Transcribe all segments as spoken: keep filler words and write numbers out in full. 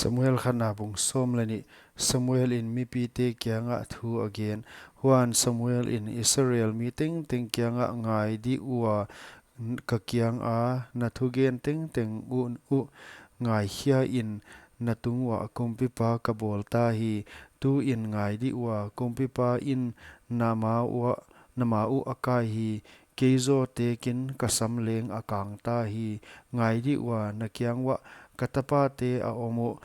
Samuel khatna bung sawm leh nih. Samuel in mipite kiangah thu a gen. Huan Samuel in Israel mi tengteng kiangah, ngai dih ua, ka kianga na thugen tengteng uh, uh ngaikhia in, na tung uah kumpipa ka bawl ta hi. Tu in ngai dih ua, kumpipa in na ma uah, na ma uh a kai hi. Kei zaw tekin ka sam leng a kang ta hi. Ngai dih ua, na kiang uah ka tapate a om uh,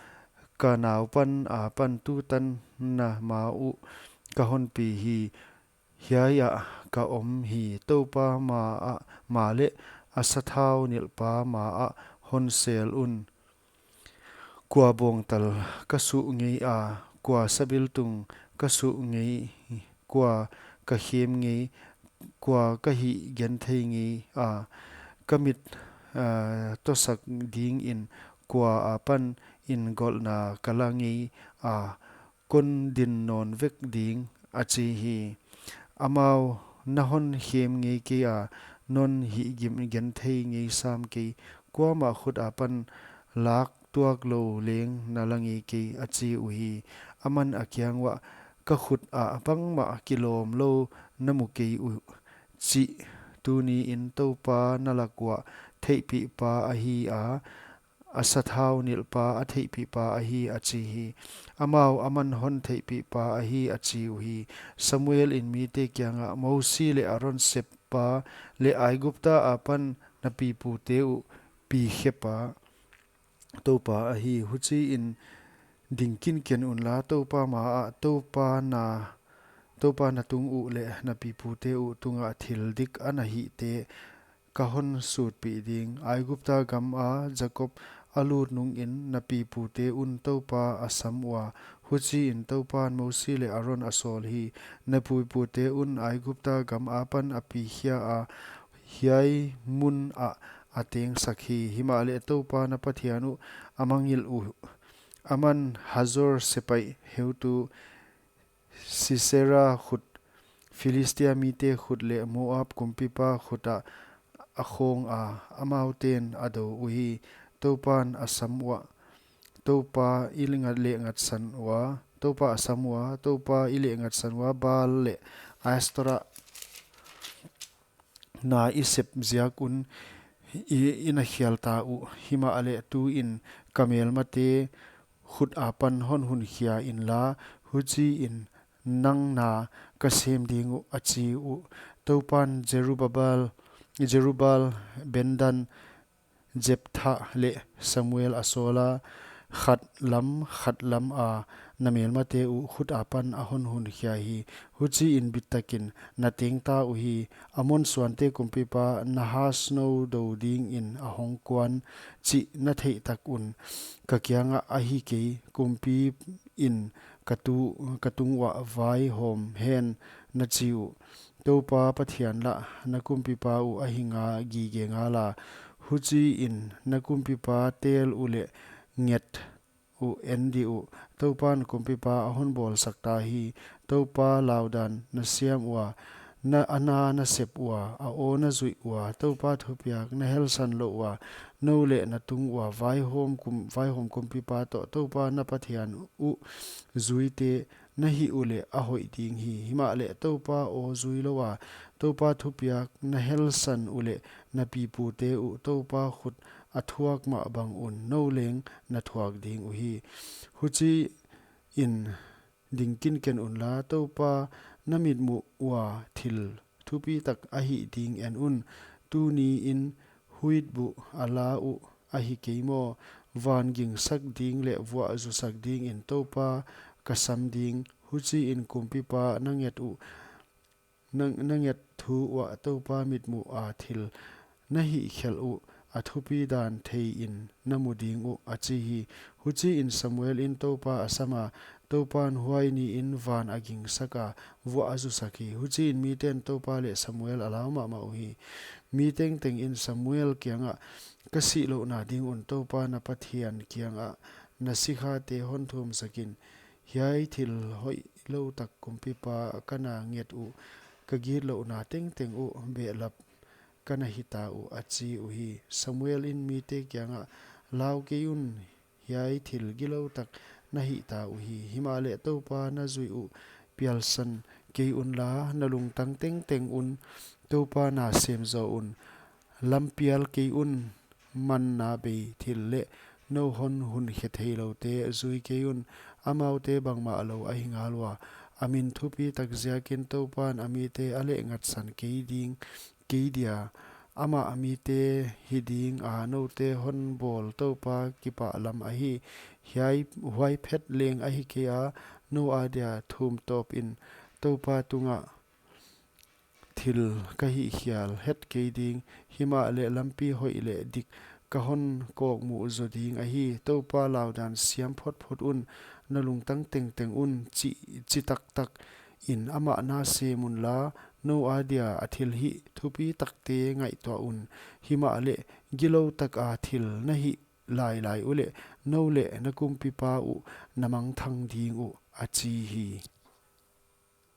ka naupan apan tutan na ma uh ka honpi hi. Hiai ah ka om hi. Toupa ma ah, ma leh a sathau nilhpa ma ah hon sel un. Kua bawngtal ka suh ngei a, kua sabiltung ka suh ngei, kua ka khem ngei, kua ka hihgenthei ngei a, ka mit, ah, tosak dingin kua apan in golhna ka la ngei a, kon din nawn vek ding, a chi hi. Amau na hon khem ngei kei a, non hihgenthei ngei sam kei, kuamah khut apan lak tuak lou leng na la ngei kei, a chi uhi. Aman a kiang uah, ka khut ah bangmah kilawm lou na mu kei uh, chih tuni in Toupa na lak uah theihpihpa ahi a, a sathau nilhpa a theihpihpa ahi, a chi hi. Amau aman hon theihpihpa ahi, a chi uhi. Samuel in mite kiangah, Mosi leh Aron seppa leh Aigupta apan na pipute uh pikhepa Toupa ahi. Huchiin ding kinken unla, Toupa ma ah, Toupa na, Toupa na tung uh leh na pipute uh tungah thil dik a na hihte ka hon sutpih ding. Aigupta gam a Jakob a lut nungin na pipute un Toupa a sam ua. Huchiin Toupan Mosi leh Aron a sawl hi. Na pipute un Aigupta gam apan a pikhia a, hiai mun ah a tengsak hi. Himahleh Toupa na Pathian uh a mangngilh uh. Aman Hazor sepaih heutu Sisera khut, Philistia mite khut leh Moab kumpipa khut ah a khawng a, amaute'n a dou uhi. Toupan a sam ua, Toupa i leh ngat, lehngatsan ua, Toupa a sam ua, Toupa i lehngatsan ua, Baal leh Astorah na i sep ziak un i, i na khial ta uh. Himahleh tuin ka melmate khut apan hon hunkhia inla, huchiin nang na ka sem ding uh, a chi uh. Toupan Jerubabal, Jerubal, Bendan, Jephtha leh Samuel a sawla, khat lam khat lam a na melmate uh khut apan a hon hunkhia hi. Huchiin bittakin na teng ta uhi. Amon suante kumpipa Nahash nou dou dingin a hong kuan chih na theih tak un, ka kiangah, ahi kei, kumpi in ka tu, ka tung uah vaihawm hen, na chi uh. Toupa Pathian lah na kumpipa uh ahi ngei gige ngala. Huchiin na kumpipa tel uh leh nget uh en dih uh. Toupan kumpipa a hon bawlsak ta hi. Toupa laudan na siam ua, na, a na na sep ua, a aw na zuih ua, Toupa thupiak na helsan louh ua, nou leh na tung ua vaihawm kum, vaihawm kumpipa toh Toupa na Pathian uh zuite na hih uleh a hoih ding hi. Himahleh Toupa aw zui lou a, Toupa thupiak na helsan uleh na pipute uh Toupa khut a thuak mah bang un nou leng na thuak ding uhi. Huchiin ding kinken unla, Toupa na mitmuh ua thil thupitak a hih ding en un. Tuniin huitbuh a la uh ahi kei maw? Van gingsak ding leh vuah zusak dingin Toupa ka sam ding. Huchiin kumpipa na nget uh, na, na nget thu uah Toupa mitmuh a thil na hihkhelh uh a thupi dan theiin na mu ding uh, a chi hi. Huchiin Samuel in Toupa a sam a, Toupan huai niin van a gingsak a, vuah a zusak hi. Huchiin miten Toupa leh Samuel a lau mahmah uhi. Mi tengtengin Samuel kiangah, ka sih louhna ding un Toupa na Pathian kiangah na sikhate hon thumsak in. Hiai thil hoihlou tak kumpipa ka na nget uh, ka gitlouhna tengteng uh behlap ka na hita uh, a chi uhi. Samuel in mite kiangah, lau kei un, hiai thil gilou tak na hihta uhi. Himahleh Toupa na zuih uh pialsan kei unla, na lungtang tengteng un Toupa na semzaw un. Lampial kei un, manna bei thil leh nou hon hun khe theiloute zui kei un. Amaute bangmahlou ahi ngal ua, a min thupi tak ziakin Toupan a mite a lehngatsan kei ding, kei dia. Amah a mite hi dinga noute hon bawl Toupa kipahlam ahi. Hiai, huai phet leng ahi keia, nou adia thum tawpin Toupa tungah thil ka hihkhial het kei ding. Himahleh lampi hoih leh dik ka hon kawkmuh zo ding ahi. Toupa laudan siam photphot un, na lungtang tengteng un, chi, chi taktak in amah na sem unla, nou adia a thilhih thupi takte ngaihtuah un. Himahleh gilou taka thil na hih lailai uleh nou leh na kumpipa uh na mangthang ding uh, a chi hi.